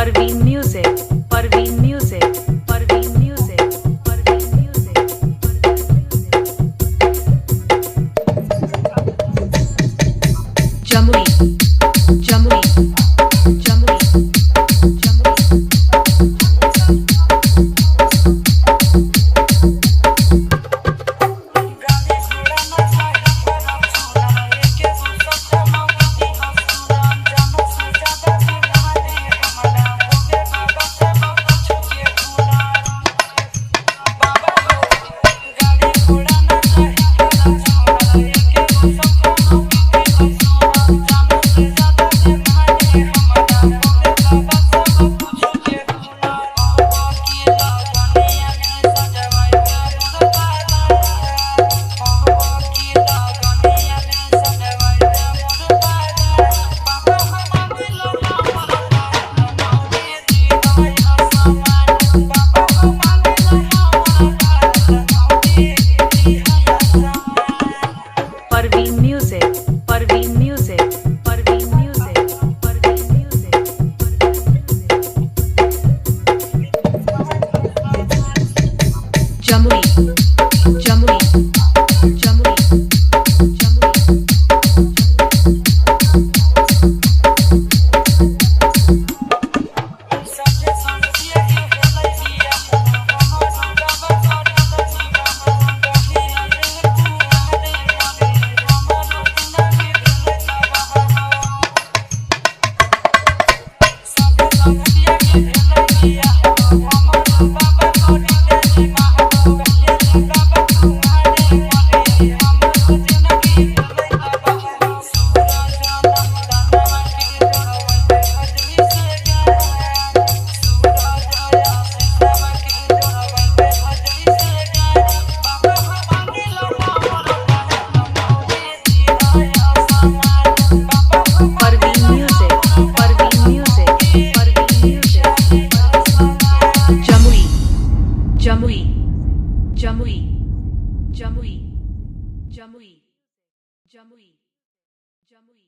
Parveen Music, Parveen Music, Parveen Music, Parveen Music, Parveen Music. Jamui, Jamui, Jamui, Jamui. गाड़ी घोड़ा ना चाही करब चूना, एके गो सच्चा मौगी हंसुआ। जानो से ज्यादा दुलारे हमरा, भोले बाबा से कुछ के गुना। बाबा हो, गाड़ी घोड़ा ना चाही करब चूना, एके गो सच्चा मौगी हंसुआ। जानो से ज्यादा दुलारे हमरा, भोले बाबा से कुछ के गुना। बाबा की लगनिया में सजवाई मोर बाबा, बाबा की लगनिया में सजवाई मोर बाबा। बाबा हमारे लोला मोरे दीवाई हसमान, बाबा हमारे लोला मोरे दीवाई हसमान। Parveen Music, Parveen Music, Parveen Music, Parveen Music, Parveen Music. Jamui, Jamui, Jamui, Jamui. सबे संगतिया के भेलै बियाह, हमर बाबा करी दीवाना। कहिया रे कुआरे मरे, हमर जिंदगी भेलै तबाह। सबे संगतिया के भेलै बियाह, हमर बाबा करी दीवाना। कहिया रे बाबा कुआरे मरे, हमर जिंदगी भेलै तबाह। सूरज नंदनवा के जोड़वैते भजनी से गान, सूरज आशीषवा के जोड़वैते भजनी से गान। बाबा हमारे लोला मोरे दीवाई हसमान, बाबा हमारे Parveen Music, Parveen Music, Parveen Music, Parveen Music. Jamui, Jamui, Jamui, Jamui, Jamui, Jamui, Jamui.